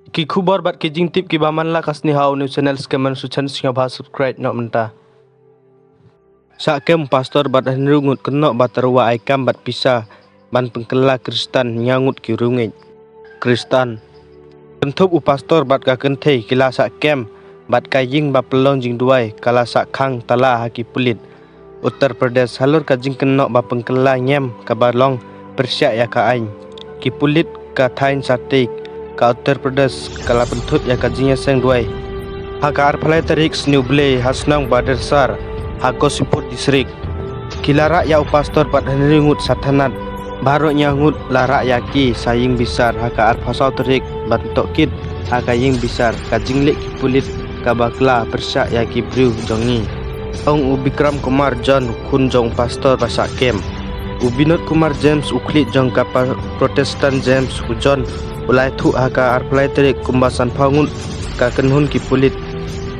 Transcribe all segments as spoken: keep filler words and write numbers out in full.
Ki khubor bad ki jingtip kiba man la ka sngi ha u new channel Skemmer Suchan, sngewbha subscribe noh mynta. Sah kem u pastor bad hynriew ngut kynnoh ba tyrwa ai kam bad pisa ban pynkylla khristan ïa ngut ki riewngeit. Khristan. Kynthup u pastor bad ka kynthei ki la sah kem bad ka ïing ba pynlong jingduwai ka la sah khang tala ha ki pulit Uttar Pradesh halor ka jingkynnoh ba pynkylla ñiam kaba long pyrshah ïa ka aiñ. Ki pulit ka thaiñ Sahti ka Uttar Pradesh ka la pynthut ïa ka jingïaseng duwai ha ka arphew lai tarik sniewblei ha shnong Badersar ha Kosipur District. Ki la rah ïa u pastor bad hynriew ngut sathanat. Baroh ñiaw ngut la rah ïa ki sha ïing bisar ha ka arphew saw tarik ban tohkit ha ka ïing bisar. Ka jingleh ki pulit kaba kylla pyrshah ïa ki briew jong ngi. Ong u Bikram Kumar John, u khun jong u pastor ba sah kem. U Binod Kumar James, u khlieh jong ka pa-, Protestant James, u John u la ïathuh ha ka arphew lai tarik kumba sanphew ngut ka kynhun ki pulit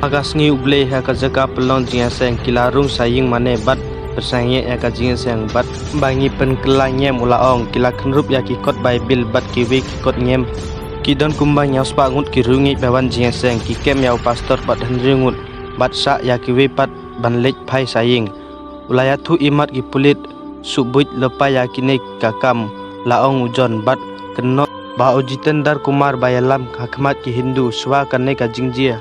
ha ka sngi U Blei ha ka jaka pynlong jingïaseng ki la rung sha ïing mane bad pyrshang ïeh ïa ka jingïaseng bad ba ngi pynkylla ñiam, u la ong. Ki la khynrup ïa ki kot Baibil bad kiwei ki kot ñiam. Ki don kumba ñiaw spah ngut ki riewngeit ba wan jingïaseng. Ki kem ïa u pastor bad hynriew ngut bad sah ïa kiwei pat ban leit phai sha ïing. U la ïathuh imat ki pulit shu buit lypa ïa kine ka kam, la ong u John bad kynnoh ba u Jitendra Kumar ba ïalam ha khmat ki Hindu shuwa kane ka jingjia.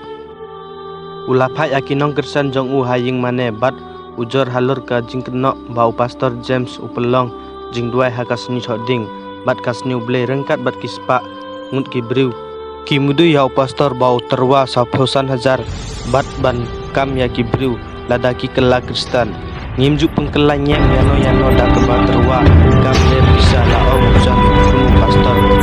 U la phah ïa ki nongkyrshan jong u ha ïing mane bad ujor halor ka jingkynnoh ba u pastor James u pynlong jingduwai ha ka sngi Thohdieng bad ka sngi U Blei ryngkat bad ki spah ngut ki briew. Ki mudui ïa u pastor ba u tyrwa sawphew san hajar bad ban kam ïa ki briew lada ki kylla khristan. Ngim ju pynkylla ñiam ïano ïano da kaba tyrwa kam ne pisa, la ong u John, u pastor.